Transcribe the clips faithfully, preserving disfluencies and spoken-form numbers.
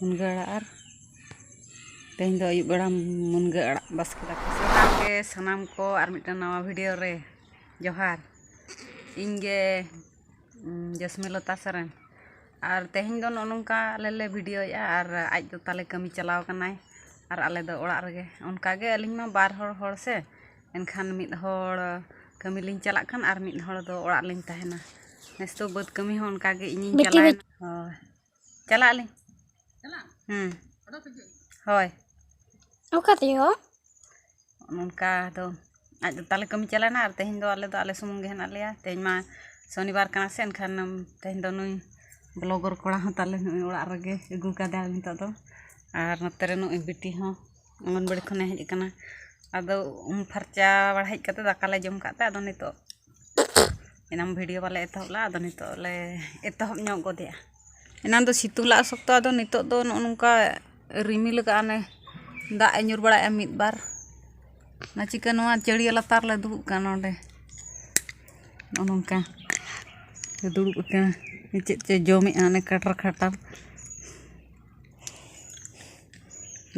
ᱢᱩᱱᱜᱟᱹ ᱟᱲᱟᱜ ᱟᱨ ᱛᱮᱦᱮᱧ ᱫᱚ ᱟᱹᱭᱩᱵ ᱵᱮᱲᱟ ᱢᱩᱱᱜᱟᱹ ᱟᱲᱟᱜ ᱵᱟᱥᱠᱮ ᱫᱟᱠᱟ᱾ ᱡᱚᱦᱟᱨ ᱜᱮ ᱥᱟᱱᱟᱢ ᱠᱚ, ᱟᱨ ᱢᱤᱫᱴᱟᱝ ᱱᱟᱣᱟ ᱵᱷᱤᱰᱤᱭᱳ ᱨᱮ ᱡᱚᱦᱟᱨ᱾ ᱤᱧ ᱜᱮ, ᱩᱸ, ᱡᱟᱥᱢᱤ ᱞᱚᱛᱟ ᱥᱚᱨᱮᱱ᱾ ᱟᱨ ᱛᱮᱦᱮᱧ ᱫᱚ ᱱᱚᱜᱼᱚ ᱱᱚᱝᱠᱟ ᱟᱞᱮ ᱞᱮ ᱵᱷᱤᱰᱤᱭᱳᱭᱮᱫᱼᱟ, ᱟᱨ ᱟᱡ ᱫᱚ ᱛᱟᱞᱮ ᱠᱟᱹᱢᱤ ᱪᱟᱞᱟᱣ ᱠᱟᱱᱟᱭ, ᱟᱨ ᱟᱞᱮ ᱫᱚ ᱚᱲᱟᱜ ᱨᱮᱜᱮ᱾ ᱚᱱᱠᱟ ᱜᱮ ᱟᱹᱞᱤᱧ ᱢᱟ ᱵᱟᱨ ᱦᱚᱲ, ᱦᱚᱲ ᱥᱮ, ᱮᱱᱠᱷᱟᱱ ᱢᱤᱫ ᱦᱚᱲ ᱠᱟᱹᱢᱤ ᱞᱤᱧ ᱪᱟᱞᱟᱜ ᱠᱷᱟᱱ ᱟᱨ ᱢᱤᱫ ᱦᱚᱲ ᱫᱚ ᱚᱲᱟᱜ ᱨᱮᱞᱤᱧ ᱛᱟᱦᱮᱱᱟ᱾ ᱱᱮᱥ ᱫᱚ ᱵᱟᱹᱫᱽ ᱠᱟᱹᱢᱤ ᱦᱚᱸ ᱚᱱᱠᱟ ᱜᱮ ᱤᱧᱤᱧ ᱵᱤᱴᱤ, ᱪᱟᱞᱟᱣᱮᱱᱟ᱾ ᱵᱤᱴᱤ᱾ ᱦᱳᱭ, ᱪᱟᱞᱟᱜ ᱟᱹᱞᱤᱧ᱾ ᱦᱩᱸ᱾ ᱦᱳᱭ᱾ ᱚᱠᱟ ᱛᱮᱭᱳ? ᱱᱚᱝᱠᱟ ᱫᱚ ᱟᱡ ᱫᱚ ᱛᱟᱞᱮ ᱠᱟᱹᱢᱤ ᱪᱟᱞᱟᱣᱮᱱᱟ, ᱟᱨ ᱛᱮᱦᱮᱧ ᱫᱚ ᱟᱞᱮ ᱫᱚ ᱟᱞᱮ ᱥᱩᱢᱩᱝ ᱜᱮ ᱦᱮᱱᱟᱜ ᱞᱮᱭᱟ᱾ ᱛᱮᱦᱮᱧ ᱢᱟ ᱥᱚᱱᱤᱵᱟᱨ ᱠᱟᱱᱟ ᱥᱮ, ᱮᱱᱠᱷᱟᱱ ᱛᱮᱦᱮᱧ ᱫᱚ ᱱᱩᱭ ᱵᱞᱚᱜᱟᱨ ᱠᱚᱲᱟ ᱦᱚᱸ ᱛᱟᱞᱮ ᱱᱩᱭ ᱚᱲᱟᱜ ᱨᱮᱜᱮ ᱟᱹᱜᱩ ᱠᱟᱫᱮᱭᱟ ᱱᱤᱛᱚᱜ ᱫᱚ᱾ ᱟᱨ ᱱᱚᱛᱮ ᱨᱮ ᱱᱩᱭ ᱵᱤᱴᱤ ᱦᱚᱸ ᱚᱝᱜᱚᱱᱵᱟᱲᱤ ᱠᱷᱚᱱᱮ ᱦᱮᱡ ᱟᱠᱟᱱᱟ᱾ ᱟᱫᱚ ᱩᱢ ᱯᱷᱟᱨᱪᱟ ᱵᱟᱲᱟ ᱦᱮᱡ ᱠᱟᱛᱮ ᱫᱟᱠᱟ ᱞᱮ ᱡᱚᱢ ᱠᱟᱜ ᱛᱮ, ᱟᱫᱚ ᱱᱤᱛᱚᱜ ᱮᱱᱟᱝ ᱵᱷᱤᱰᱤᱭᱳ ᱵᱟᱞᱮ ᱮᱛᱚᱦᱚᱵ ᱞᱮᱫᱼᱟ, ᱟᱫᱚ ᱱᱤᱛᱚᱜ ᱞᱮ ᱮᱛᱚᱦᱚᱵ ᱧᱚᱜ ᱜᱚᱫᱮᱜᱼᱟ᱾ ᱮᱱᱟᱝ ᱫᱚ ᱥᱤᱛᱩᱝ ᱞᱟᱜᱼᱟ ᱥᱚᱠᱛᱚ, ᱟᱫᱚ ᱱᱤᱛᱚᱜ ᱫᱚ ᱱᱚᱜᱼᱚ ᱱᱚᱝᱠᱟ ᱨᱤᱢᱤᱞ ᱟᱠᱟᱫᱼᱟ, ᱚᱱᱮ ᱫᱟᱜ ᱮ ᱧᱩᱨ ᱵᱟᱲᱟᱭᱮᱫᱼᱟ ᱢᱤᱫ ᱵᱟᱨ᱾ ᱚᱱᱟ ᱪᱤᱠᱟᱹ ᱱᱚᱣᱟ ᱪᱟᱹᱲᱭᱟᱹ ᱞᱟᱛᱟᱨ ᱨᱮᱞᱮ ᱫᱩᱲᱩᱵ ᱠᱟᱱᱟ ᱱᱚᱰᱮ, ᱱᱚᱜᱼᱚ ᱱᱚᱝᱠᱟ ᱞᱮ ᱫᱩᱲᱩᱵ ᱟᱠᱟᱱᱟ᱾ ᱪᱮᱫ ᱪᱚ ᱡᱚᱢᱮᱫᱼᱟ ᱚᱱᱮ ᱠᱟᱴᱟᱨ ᱠᱷᱟᱴᱟᱨ᱾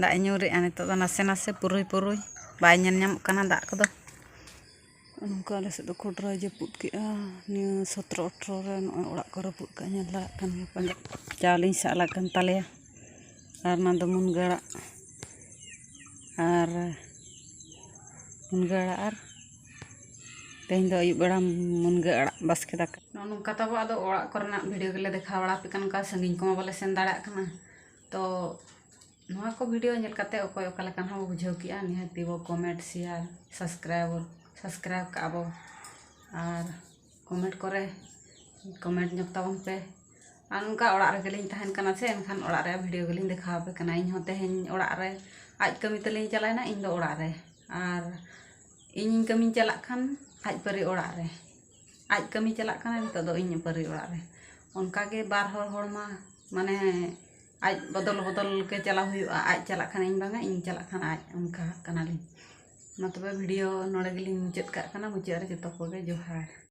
ᱫᱟᱜ ᱮ ᱧᱩᱨᱮᱜᱼᱟ ᱱᱤᱛᱚᱜ ᱫᱚ ᱱᱟᱥᱮ ᱱᱟᱥᱮ, ᱯᱩᱨᱩᱭ ᱯᱩᱨᱩᱭ, ᱵᱟᱭ ᱧᱮᱞ ᱧᱟᱢᱚᱜ ᱠᱟᱱᱟ ᱫᱟᱜ ᱠᱚᱫᱚ᱾ ᱱᱚᱝᱠᱟ ᱟᱞᱮ ᱥᱮᱫ ᱫᱚ ᱠᱷᱚᱴᱨᱟᱭ ᱡᱟᱹᱯᱩᱫ ᱠᱮᱜᱼᱟ᱾ ᱱᱤᱭᱟᱹ ᱥᱚᱛᱨᱚ ᱟᱴᱷᱨᱚ ᱨᱮ ᱱᱚᱜᱼᱚᱭ ᱚᱲᱟᱜ ᱠᱚ ᱨᱟᱹᱯᱩᱫ ᱠᱟᱜᱼᱟ, ᱧᱮᱞ ᱫᱟᱲᱮᱭᱟᱜ ᱠᱟᱱ ᱜᱮᱭᱟ ᱯᱟᱞᱮ᱾ ᱪᱟᱣᱞᱮᱧ ᱥᱟᱜ ᱞᱟᱜ ᱠᱟᱱ ᱛᱟᱞᱮᱭᱟ, ᱟᱨ ᱚᱱᱟ ᱫᱚ ᱢᱩᱱᱜᱟᱹ ᱟᱲᱟᱜ, ᱟᱨ ᱢᱩᱱᱜᱟᱹ ᱟᱲᱟᱜ, ᱟᱨ ᱛᱮᱦᱮᱧ ᱫᱚ ᱟᱹᱭᱩᱵ ᱵᱮᱲᱟ ᱢᱩᱱᱜᱟᱹ ᱟᱲᱟᱜ ᱵᱟᱥᱠᱮ ᱫᱟᱠᱟ᱾ ᱱᱚᱜᱼᱚ ᱱᱚᱝᱠᱟ ᱛᱟᱵᱚ ᱟᱫᱚ ᱚᱲᱟᱜ ᱠᱚᱨᱮᱱᱟᱜ ᱵᱷᱤᱰᱤᱭᱳ ᱜᱮᱞᱮ ᱫᱮᱠᱷᱟᱣ ᱵᱟᱲᱟ ᱟᱯᱮ ᱠᱟᱱᱟ, ᱚᱱᱠᱟ ᱥᱟᱺᱜᱤᱧ ᱠᱚᱢᱟ ᱵᱟᱞᱮ ᱥᱮᱱ ᱫᱟᱲᱮᱭᱟᱜ ᱠᱟᱱᱟ᱾ ᱛᱚ ᱱᱚᱣᱟ ᱠᱚ ᱵᱷᱤᱰᱤᱭᱳ ᱧᱮᱞ ᱠᱟᱛᱮ ᱚᱠᱚᱭ ᱚᱠᱟ ᱞᱮᱠᱟᱱ ᱦᱚᱸ ᱵᱩᱡᱷᱟᱹᱣ ᱠᱮᱜᱼᱟ, ᱱᱤᱦᱟᱹᱛᱤ ᱵᱚ ᱠᱚᱢᱮᱱᱴ, ᱥᱮᱭᱟᱨ, ᱥᱟᱵᱥᱠᱨᱟᱭᱤᱵ, ᱥᱟᱵᱥᱠᱨᱟᱭᱤᱵ ᱠᱟᱜᱼᱟ ᱵᱚ, ᱟᱨ ᱠᱚᱢᱮᱱᱴ ᱠᱚᱨᱮ ᱠᱚᱢᱮᱱᱴ ᱧᱚᱜ ᱛᱟᱵᱚᱱ ᱯᱮ᱾ ᱟᱨ ᱚᱱᱠᱟ ᱚᱲᱟᱜ ᱨᱮᱜᱮ ᱞᱤᱧ ᱛᱟᱦᱮᱱ ᱠᱟᱱᱟ ᱥᱮ, ᱮᱱᱠᱷᱟᱱ ᱚᱲᱟᱜ ᱨᱮᱭᱟᱜ ᱵᱷᱤᱰᱤᱭᱳ ᱜᱮᱞᱤᱧ ᱫᱮᱠᱷᱟᱣ ᱟᱯᱮ ᱠᱟᱱᱟ᱾ ᱤᱧ ᱦᱚᱸ ᱛᱮᱦᱮᱧ ᱚᱲᱟᱜ ᱨᱮ ᱟᱡ ᱠᱟᱹᱢᱤ ᱛᱮᱞᱤᱧ ᱪᱟᱞᱟᱣᱮᱱᱟ, ᱤᱧ ᱫᱚ ᱚᱲᱟᱜ ᱨᱮ, ᱟᱨ ᱤᱧᱤᱧ ᱠᱟᱹᱢᱤᱧ ᱪᱟᱞᱟᱜ ᱠᱷᱟᱱ ᱟᱡ ᱯᱟᱹᱨᱤ ᱚᱲᱟᱜ ᱨᱮ, ᱟᱡ ᱠᱟᱹᱢᱤ ᱪᱟᱞᱟᱜ ᱠᱟᱱᱟ, ᱱᱤᱛᱚᱜ ᱫᱚ ᱤᱧ ᱯᱟᱹᱨᱤ ᱚᱲᱟᱜ ᱨᱮ᱾ ᱚᱱᱠᱟ ᱜᱮ ᱵᱟᱨ ᱦᱚᱲ, ᱦᱚᱲ ᱢᱟ ᱢᱟᱱᱮ ᱟᱡ ᱵᱚᱫᱚᱞ ᱵᱚᱫᱚᱞ ᱜᱮ ᱪᱟᱞᱟᱣ ᱦᱩᱭᱩᱜᱼᱟ, ᱟᱡ ᱪᱟᱞᱟᱜ ᱠᱷᱟᱱ ᱤᱧ ᱵᱟᱝᱟ, ᱤᱧ ᱪᱟᱞᱟᱜ ᱠᱷᱟᱱ ᱟᱡ, ᱚᱱᱠᱟ ᱠᱟᱱᱟᱞᱤᱧ᱾ ᱢᱟ ᱛᱚᱵᱮ ᱵᱷᱤᱰᱤᱭᱳ ᱱᱚᱰᱮ ᱜᱮᱞᱤᱧ ᱢᱩᱪᱟᱹᱫ ᱠᱟᱜ ᱠᱟᱱᱟ᱾ ᱢᱩᱪᱟᱹᱫ ᱨᱮ ᱡᱚᱛᱚ ᱠᱚᱜᱮ ᱡᱚᱦᱟᱨ᱾